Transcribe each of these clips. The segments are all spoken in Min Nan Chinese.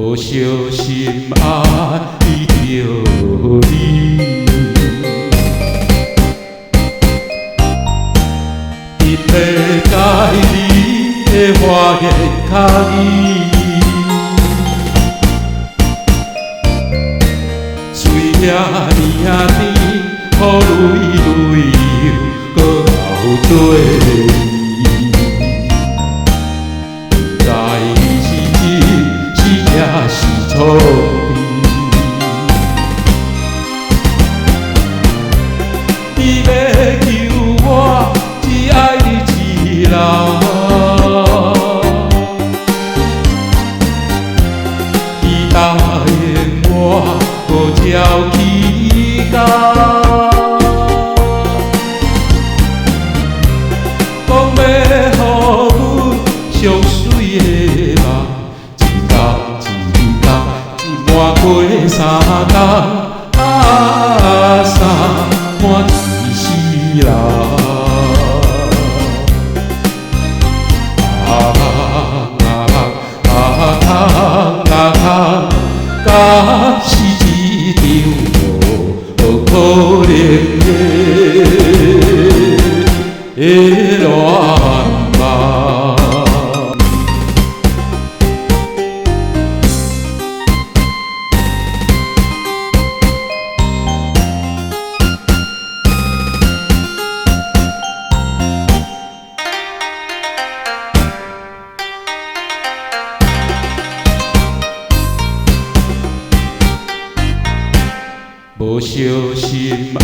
無相信愛著你，伊袂知你的花言巧語，喙遐爾仔甜，予淚淚又閣流做毋知是真是假是創治。你欲求我，只愛你一人。你答應我，無照起工。講欲予阮上媠的夢，一工一工，一瞞過三工，啊三瞞一世人。啊啊啊啊啊啊！敢是一場無可能的戀夢。無相信愛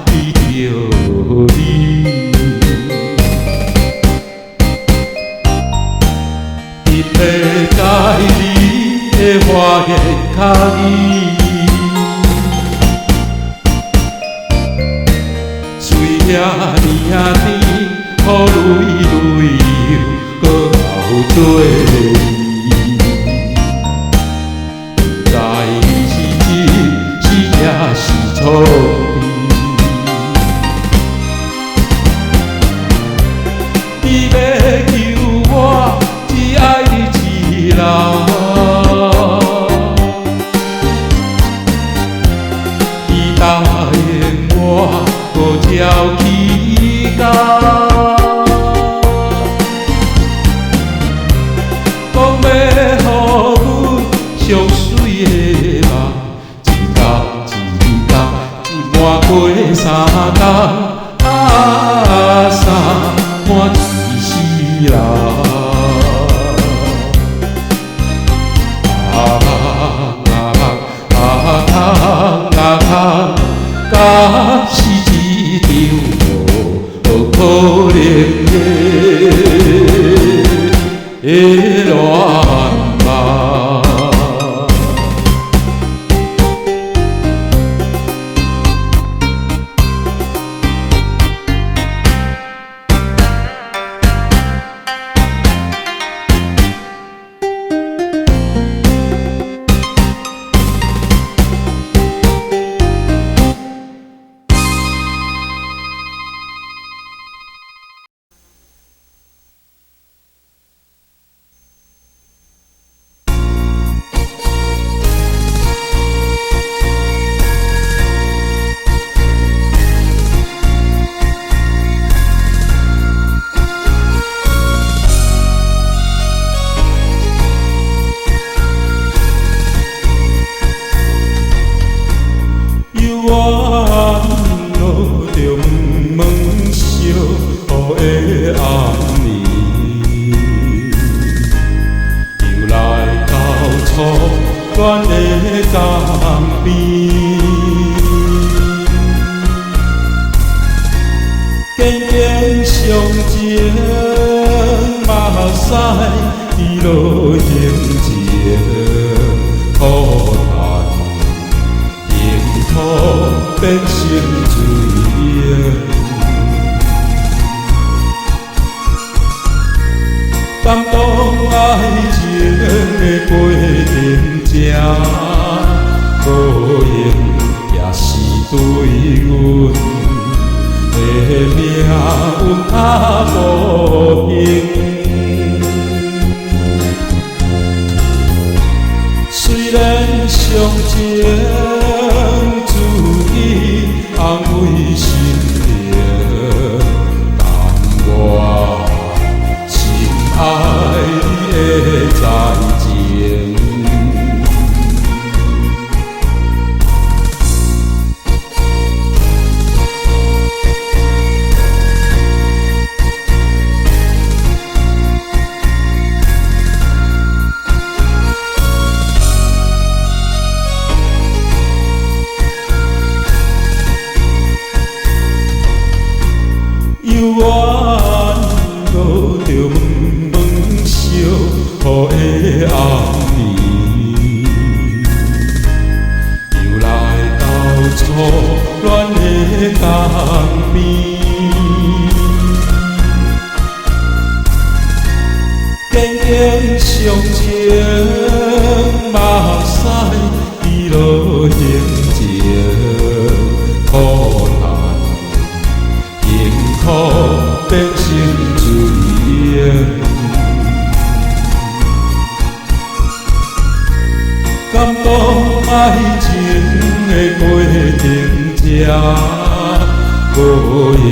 著你，伊袂知你的花言巧語，喙遐爾仔甜，予淚淚又閣流做毋知是真是假是創治。你欲求我，只愛你一人。你答應我，無照起工。講欲予阮上媠的夢，一工一工，一瞞過三工，啊三瞞一世人。啊啊啊啊啊！敢是一場無可能的戀夢。犹原落著毛毛小雨的暗暝，又來到初戀的江邊。緊緊相情，目屎滴落胸前，苦嘆幸福變成水湧。感動愛情的過程這無閒，也是對阮的命運較無平。情自己安慰心灵，但我深爱你的才情。犹原落著蒙蒙小雨的暗暝，又来到初恋的江边。紧紧相情，目屎滴落胸前，苦叹幸福变成水涌。感动爱情的过程这无用，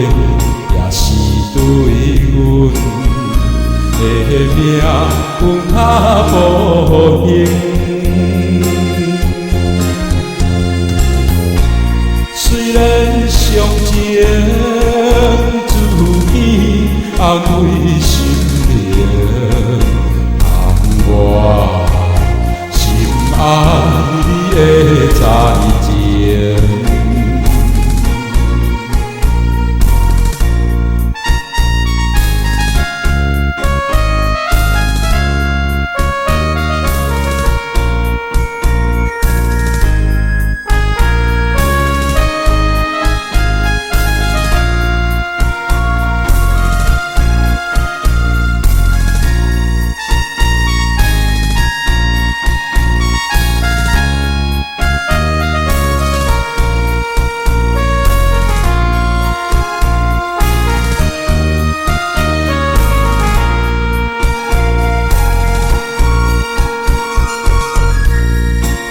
也是对阮的命运较不幸。虽然伤情自己安慰心灵，但我深爱你的才情。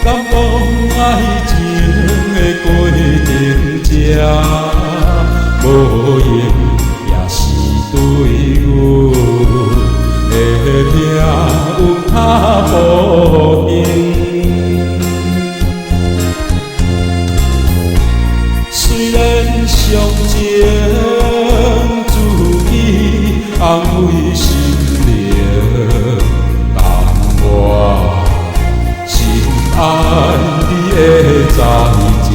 感动爱情的过程这无用，也是对阮的命运较不幸。虽然伤情自己安慰心灵，但我深爱你的才情。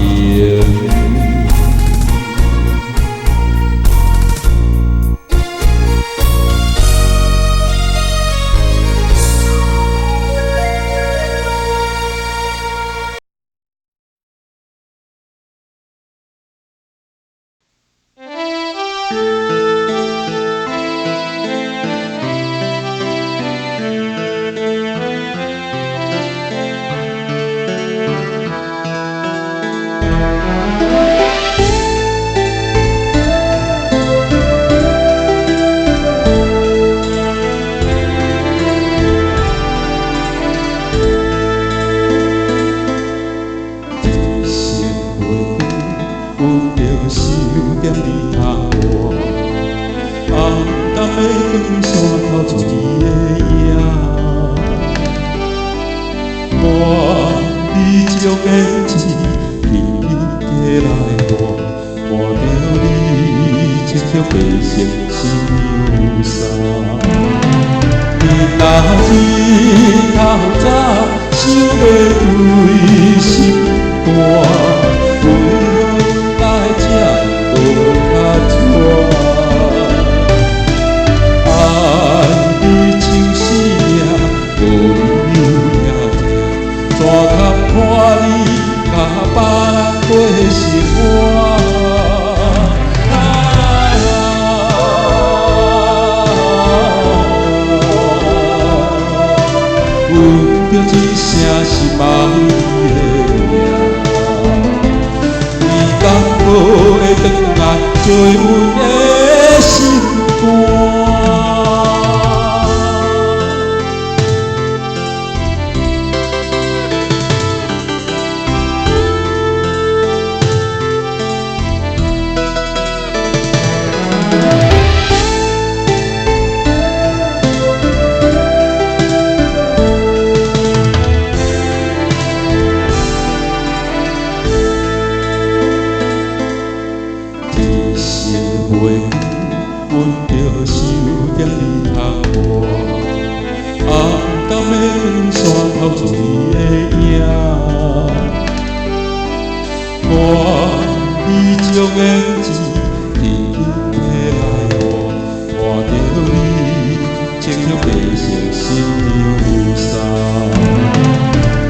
一生袂久，阮著想念你窗外，暗淡的光线透出你的影，满你将胭脂轻轻过来抹，看著你穿著白色新娘衫。你若日头早想欲对心肝，为何来这无较纸？爱你像生命，无你有影疼，怎堪看你共别人过生活？闻著一声心爱的名，你敢阁会转来做阮的心肝？水的影。看你将胭脂轻轻提来换，换著你穿著白色新娘衫。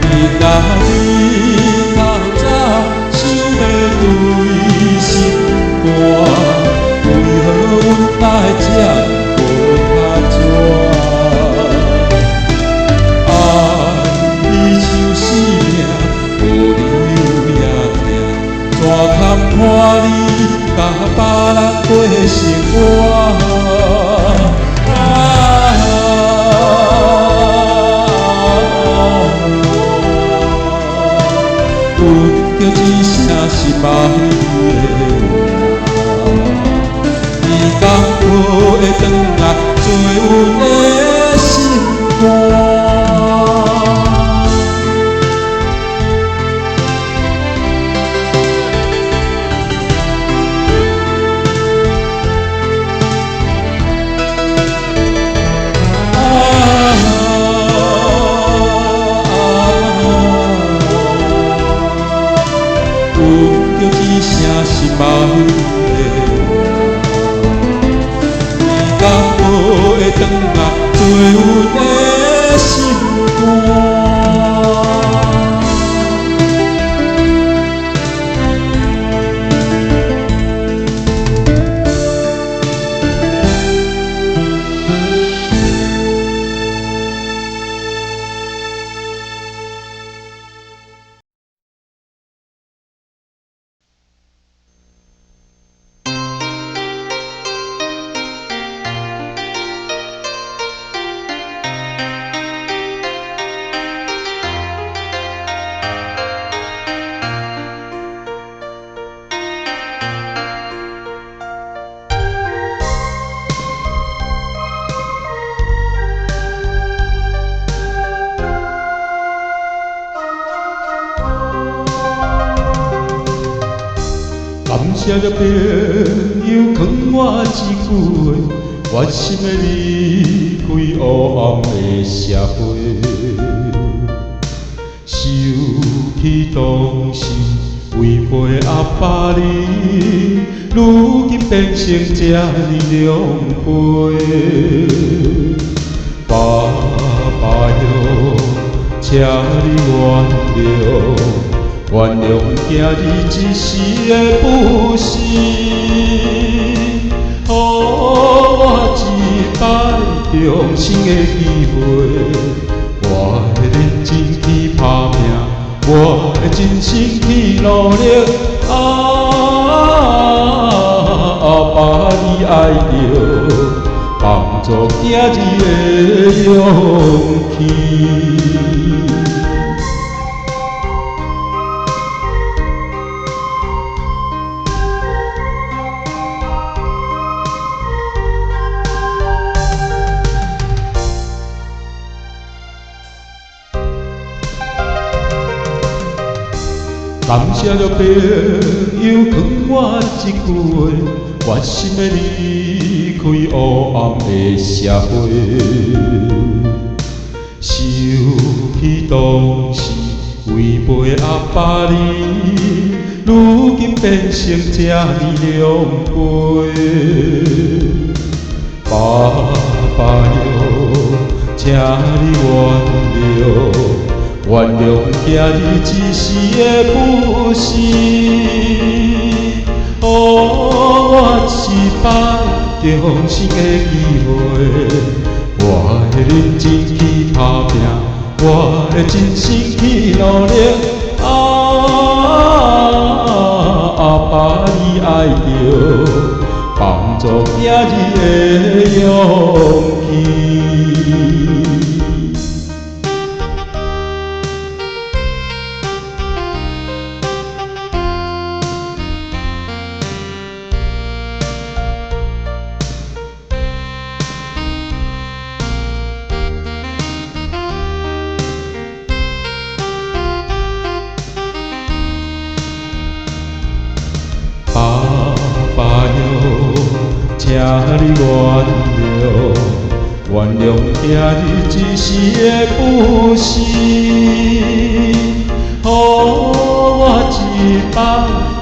今仔日透早想欲对心肝，为何阮爱这无较纸？爱你像生命，无留也疼，怎堪看你共别人过生活？啊，阮叫一声是万里的名，你敢阁会转来做阮的心肝？啊，阮叫一声是万里的名，你敢阁会转来做阮的心肝？感谢著朋友劝我一句话，决心欲离开黑暗的社会。想起当时违背阿爸你，如今变成这呢狼狈。爸爸哟，请你原谅。原谅囝儿一时的不是，予我一摆重生的机会。我会认真去打拼，我会真心去努力。啊，阿爸你爱著帮助囝儿的勇气。感谢著朋友劝我一句话，决心欲离开黑暗的社会。想起当时违背阿爸你，如今变成这呢狼狈。爸爸哟，请你原谅。原谅囝儿一时的不是，予我一摆重生的机会。我会认真去打拼，我会真心去努力。啊，阿爸你爱著帮助囝儿的勇气。爸爸哟，请你原谅，原原谅疼你一时的不是，予我一摆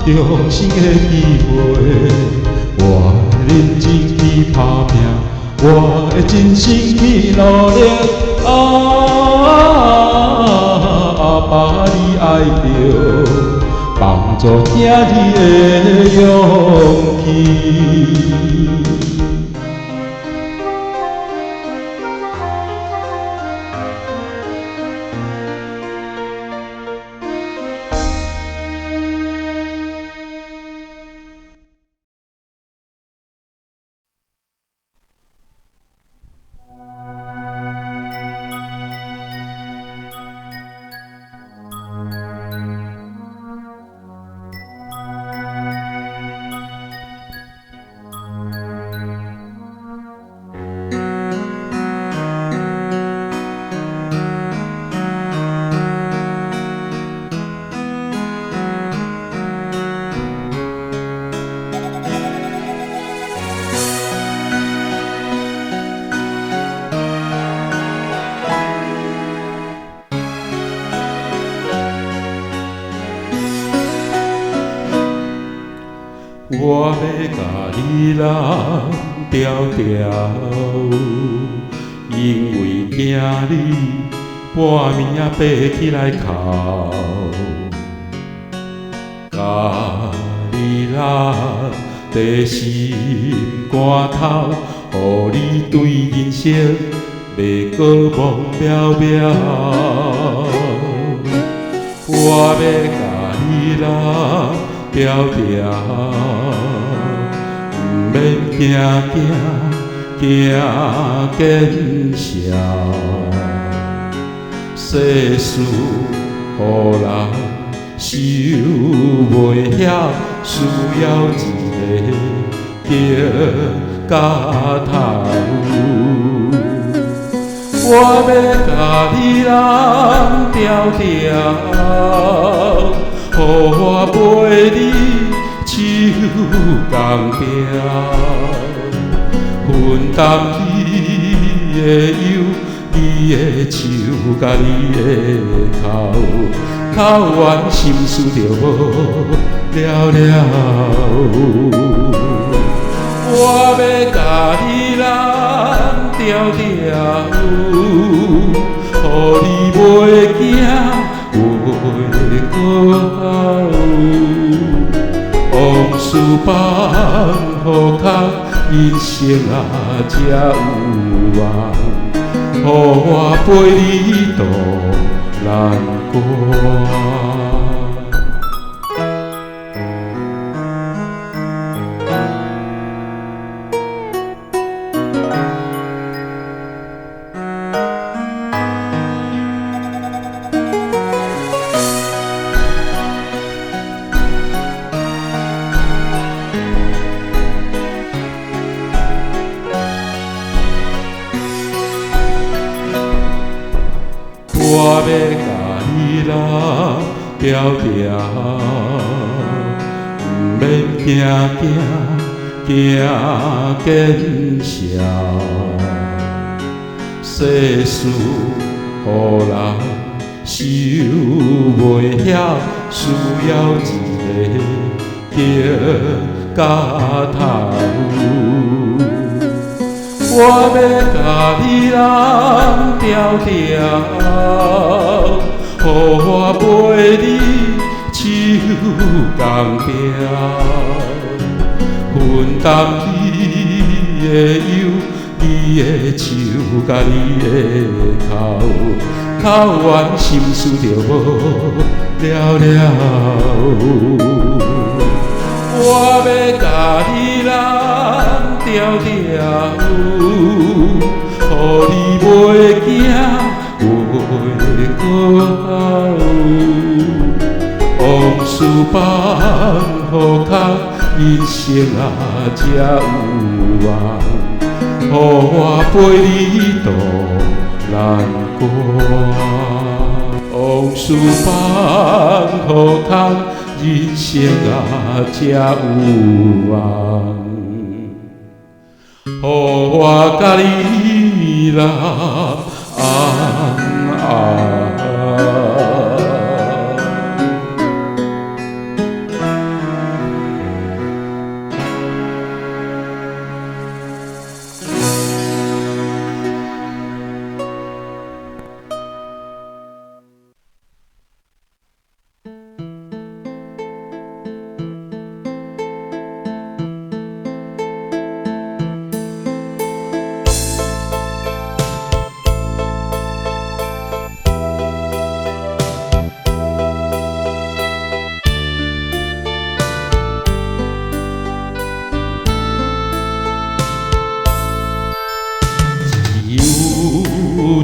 重生的机会，我会认真去打拼，我会真心去努力。啊，阿爸你爱著帮助囝儿的勇气。我欲共你揽牢牢，因为惊你半暝仔爬起来哭。共你揽在心肝头，予你对人生袂阁茫渺渺。我欲共你揽牢牢，毋免惊惊惊见笑。世事予人受袂晓，需要一个肩胛头。我欲共你揽牢牢，予我陪你手共定，分担你的忧，你的手佮你的哭，哭完心事就无了了。我欲共你揽牢牢，予你袂惊袂阁哭。往事放予空，人生啊才有望。予我陪你渡难关。我欲共你揽牢牢，毋免惊惊惊见笑。世事予人受袂晓，需要一个肩胛头。我欲共你揽牢牢，予我陪你手共定，分担你的忧，你的手佮你的哭，哭完心事就无了了。我欲共你揽牢牢，予你袂惊袂阁哭。往事放予空，人生啊才有望。予我陪你渡难关。往事放予空，人生啊才有望。予我佮你南岸。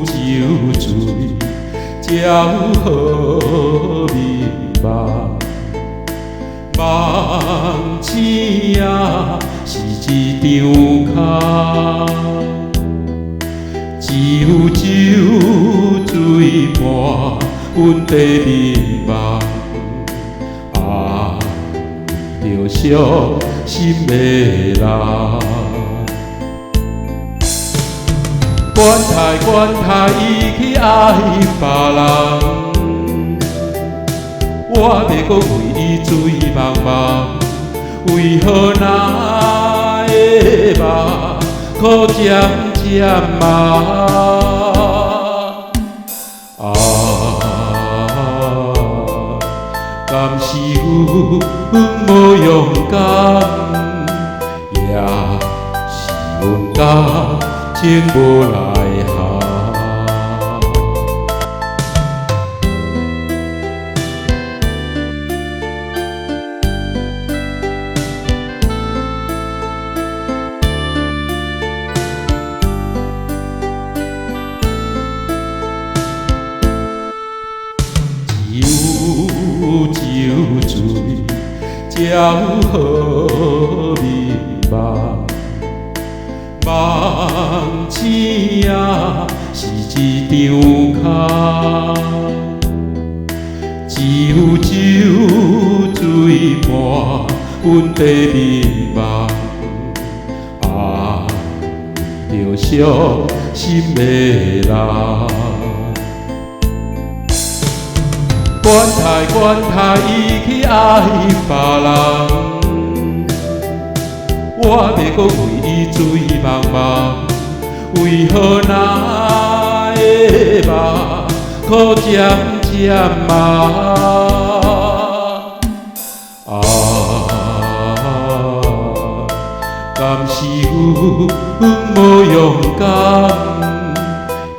只有酒醉才有好眠梦，梦醒是一场空。只有酒醉伴阮的眠梦，爱著伤心的人。管他管他，伊去爱别人，我欲阁为伊醉茫茫，为何哪会目眶渐渐红？啊，敢是阮无勇敢，也是阮感情无内涵。只有酒醉才有好眠梦，梦醒是一场空。只有酒醉伴阮的眠梦，爱著伤心的人。管他管他，伊去爱别人，我欲阁为伊醉茫茫，为何哪会目眶渐渐红？啊，敢是阮无勇敢，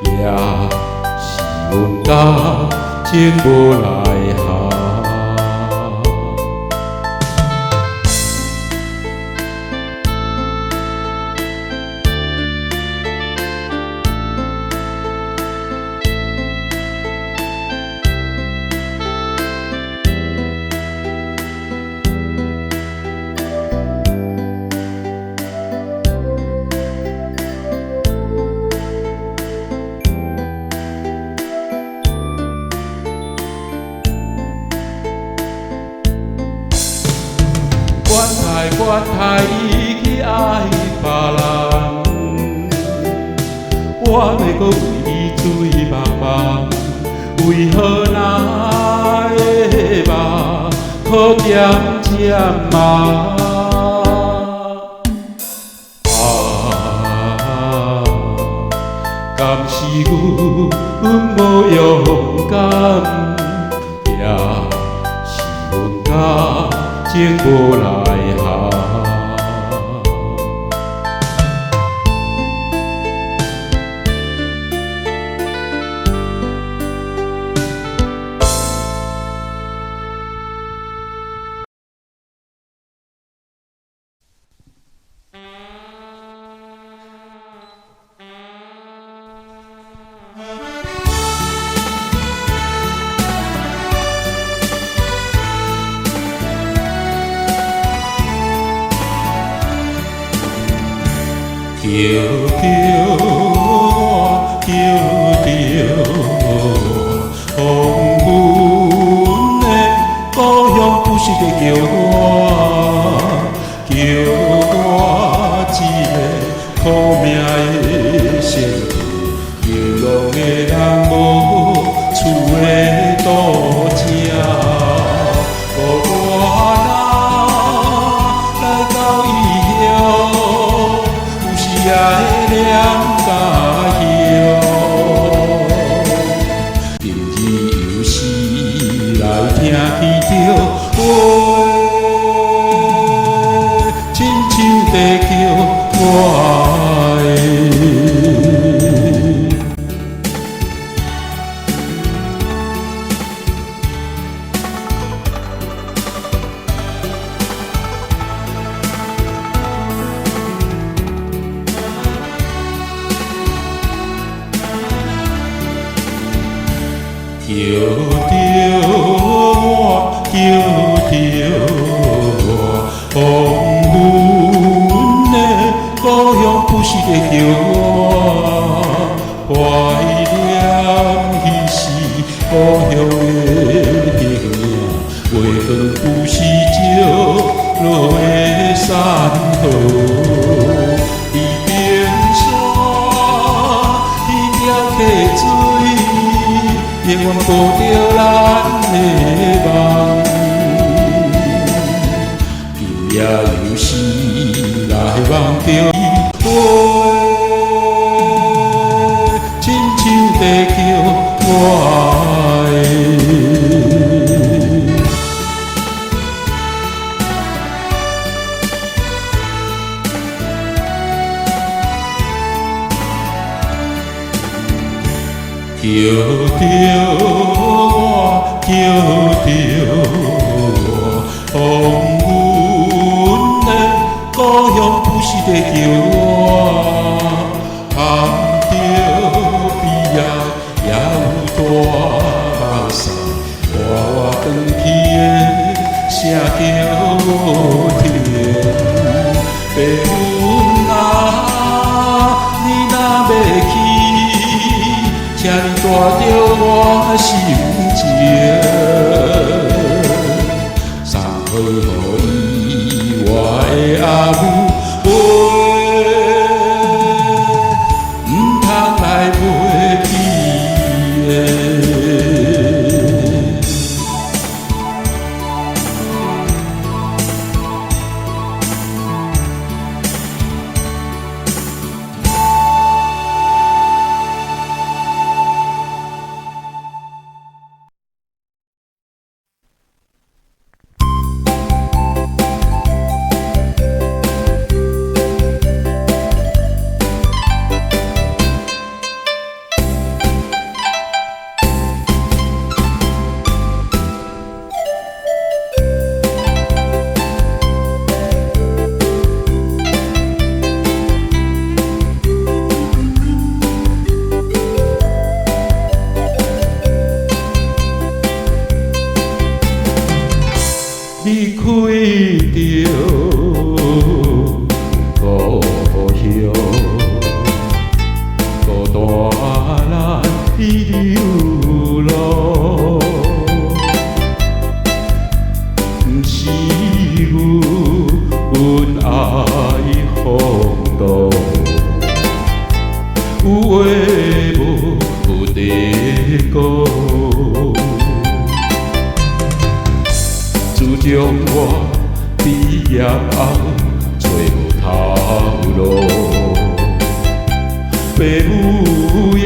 也是阮感情无内涵。管他管他，伊去爱别人，我欲阁为伊醉茫茫，为何哪会目眶渐渐红？啊，敢是阮无勇敢，也是阮感情无内涵。叫叫我，叫著我，黄昏的故乡不是在叫我，叫我一个苦命的仙童。叫著我，叫著我，黃昏的故鄉不是咧叫我，懷念彼時故鄉的形影，月光不是照落的山河。彼邊山，彼條溪水，永遠抱著咱的夢。今夜又是來夢著伊，親像在叫我的。叫著我，叫著我，黃昏的故鄉不是在叫我，含著悲哀也有大目屎，活活轉去的聲叫無停。白雲啊，你若欲去，請你帶著我心情，送予伊我的阿母，毋通來袂記的。離開著故鄉，孤單來流浪，毋是阮愛放蕩，有話無得講。自從我畢業後，揣無頭路，爸母爺，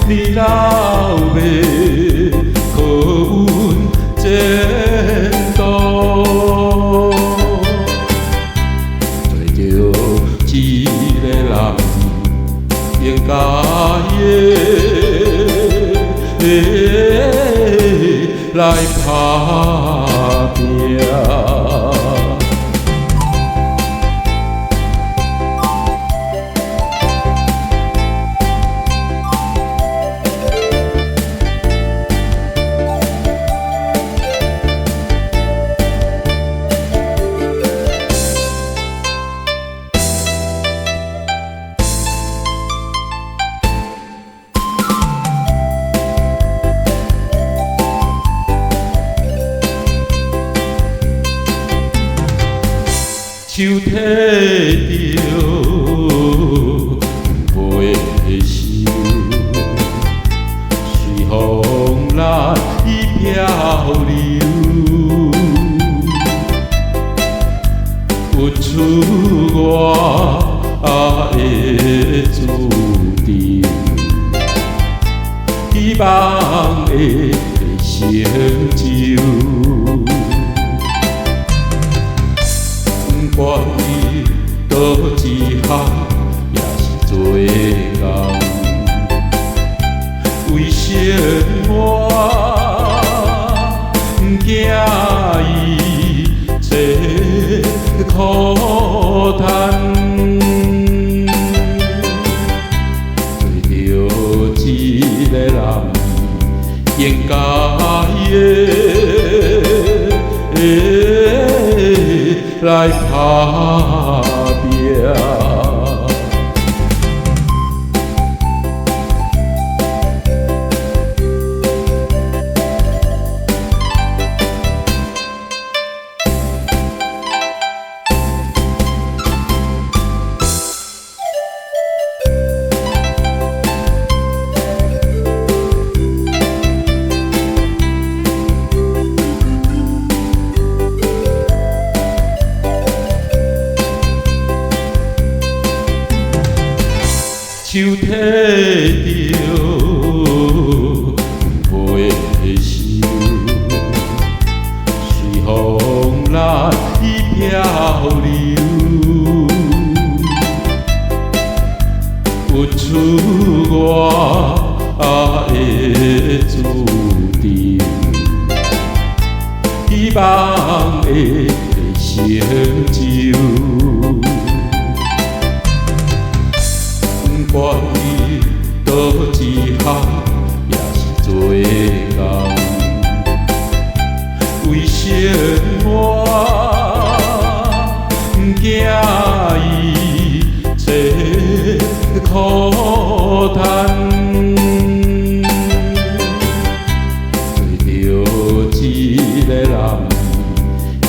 你老欲靠阮前途，揣著一个人應該的來拍拚。手提著袂收，隨風來漂流，揾出我的注定，希望會成就。不管伊佗一項，也是做工，為生活毋驚伊找苦趁，做著一個人應該的來拍拚。手提著袂收，隨風來漂流，揾出我的注定，希望的成就。不管伊佗一项，也是做工，为生活不惊伊这苦趁，做著一个人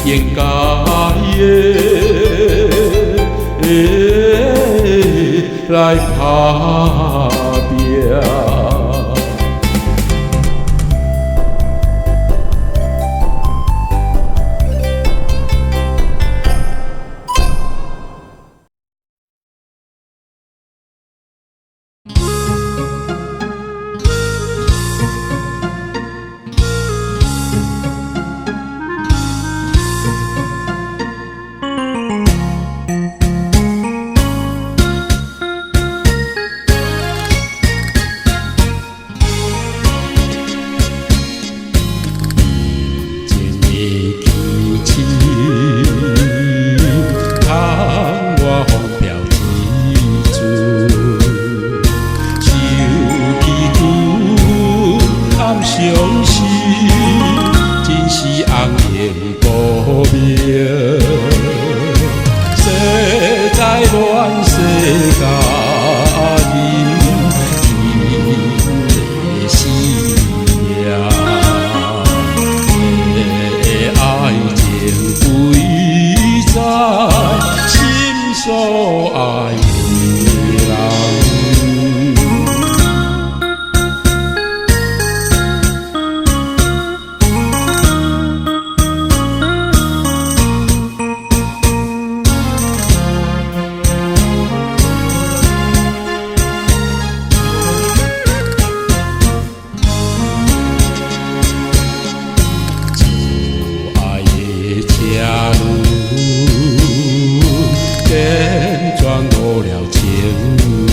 應該的來拍拚。所愛的人。自愛的車輪，輾轉誤了青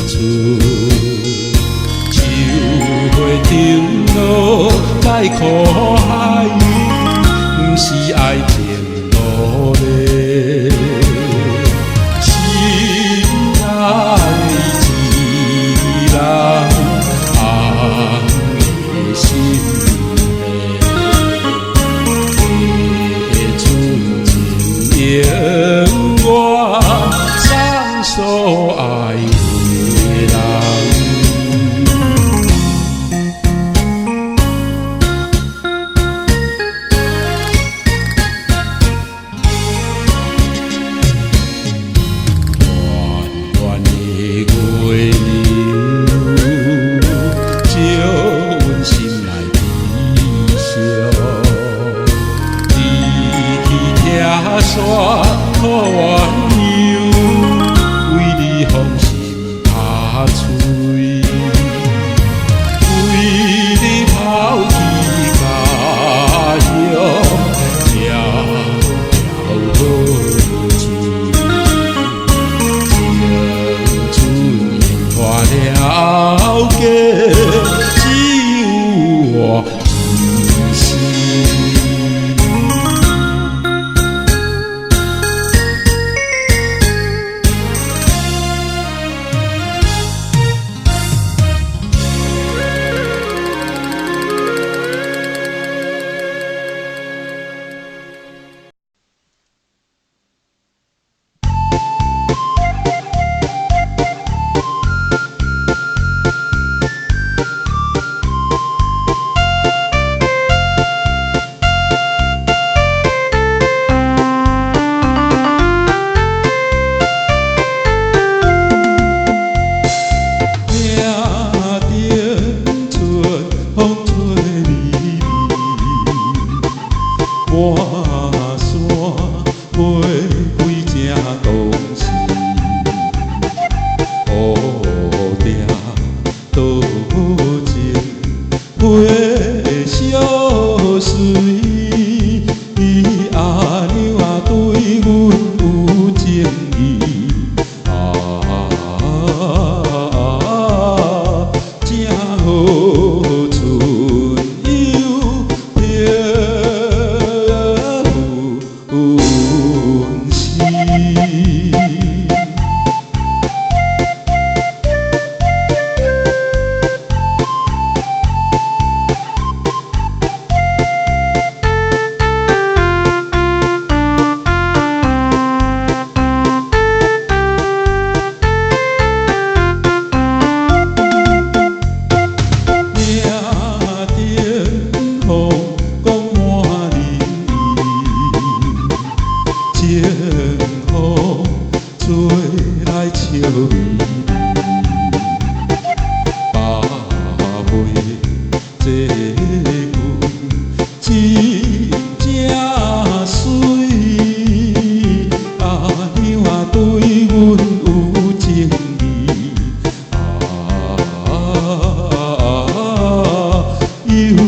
春，秋花停落在苦海，不是愛情無力，心內一人，紅的心。永遠送所愛的人。圆圆的月亮，照阮心內悲傷。你去拆山靠鸳鸯，為你放心拍喙，為你拋棄家鄉，迢迢好處。青春淹破了家，只有我一身。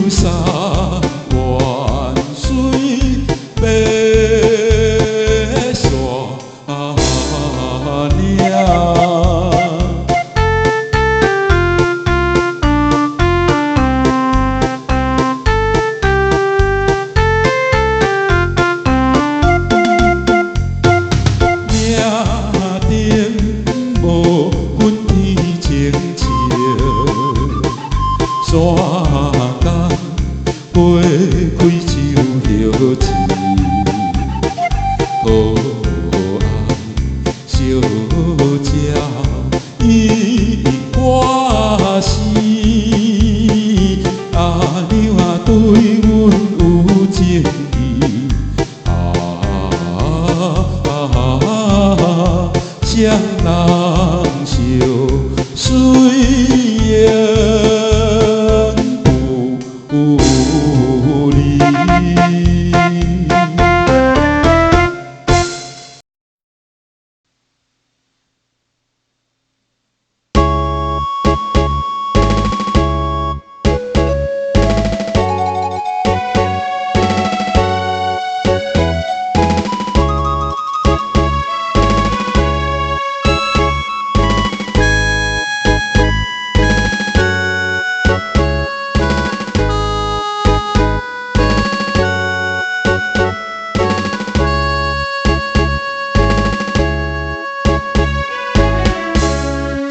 山萬水欲山嶺。命定無分天晴晴，山間花開樹葉青，河岸小鳥伊歌聲，阿娘啊對阮有情意，啊，雙人相隨永不離。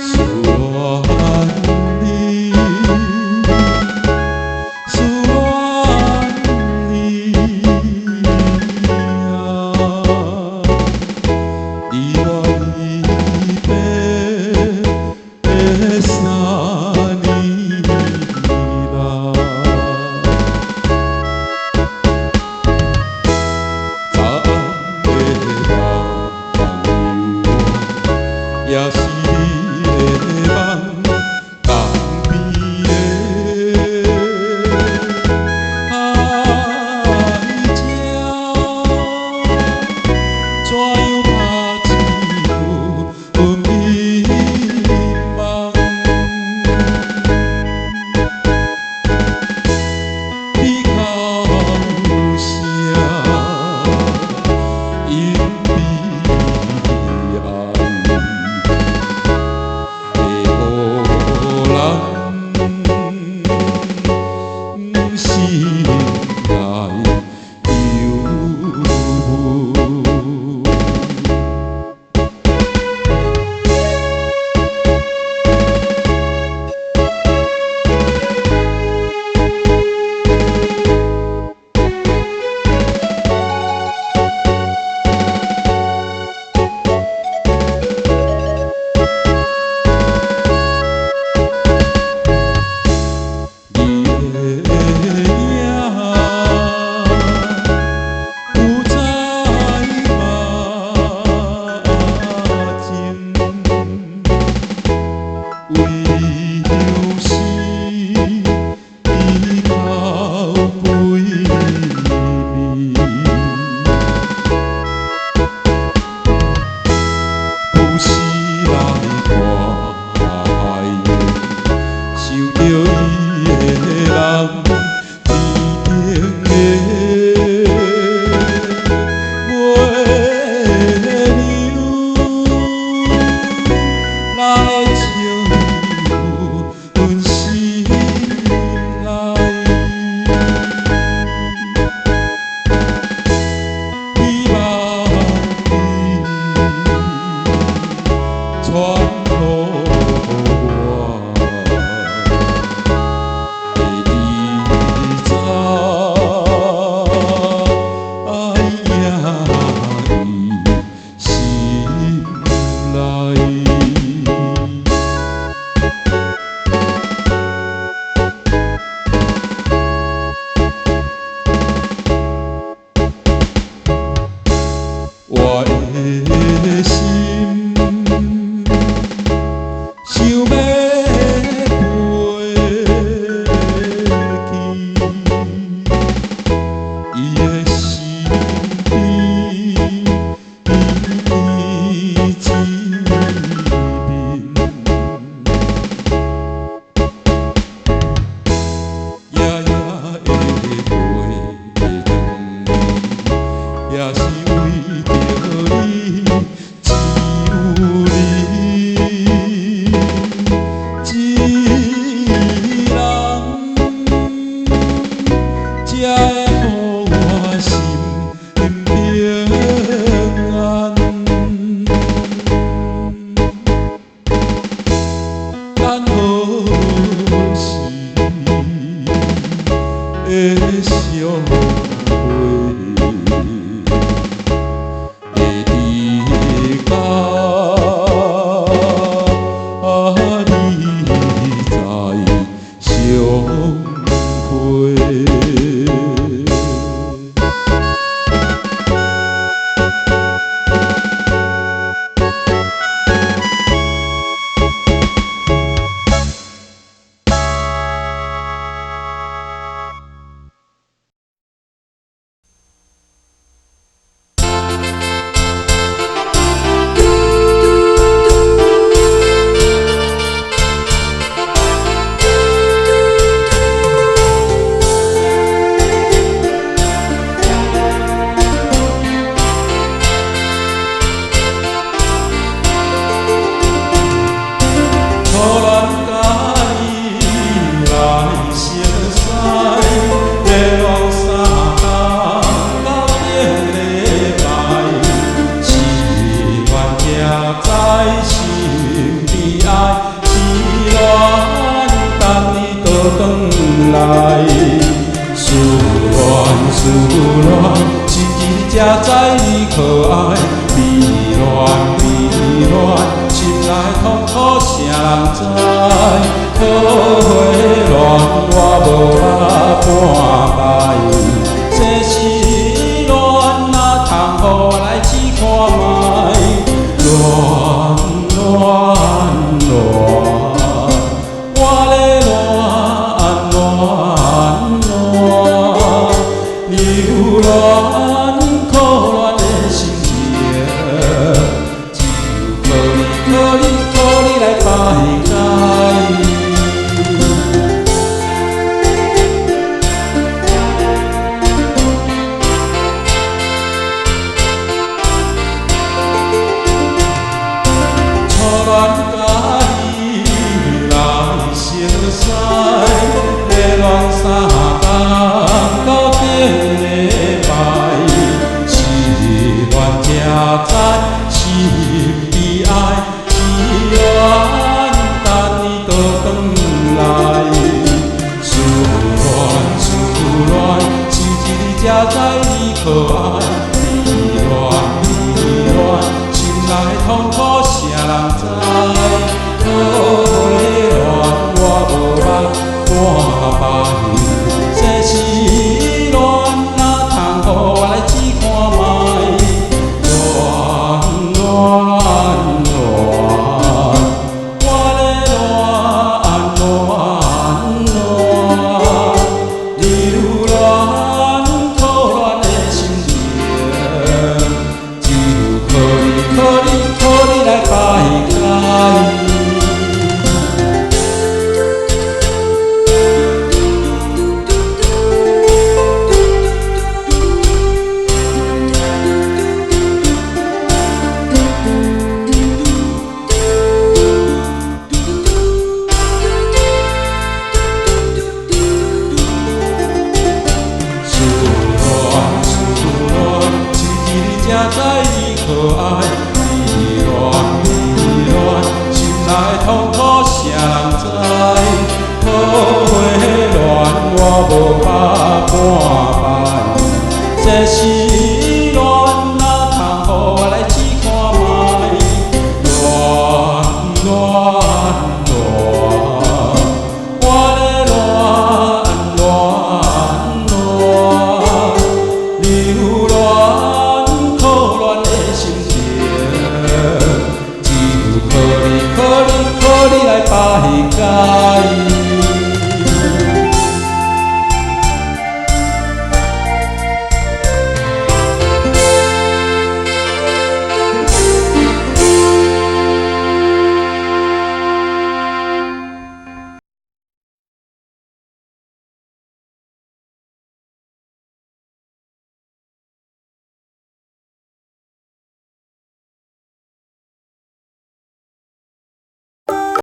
思戀你，思戀你啊！你我離別3年啦，昨暗的夢也是你的夢，江邊的海鸟，怎樣拍一句迷茫？你哭声因悲哀，会予人心內憂鬱。你的影有在目前，為相思伊哭幾暝，不時來看海影，想著伊的人，天頂的月娘來笑阮心內，希望你傳予我的伊。思戀思戀，是你才知你可愛，迷戀迷戀，心內痛苦啥人知？桃花戀我無捌半擺，世事戀若通予我來試看覓？戀戀戀，我咧戀戀戀，留戀苦戀的心情，只有靠你靠你靠你來排解。初戀佮你來相識，熱戀三工到頂禮拜，失戀才知心悲哀，失戀等你倒轉來。思戀思戀，是一日才知你可愛，迷戀迷戀，心內痛苦啥人知？桃花戀我無捌半擺。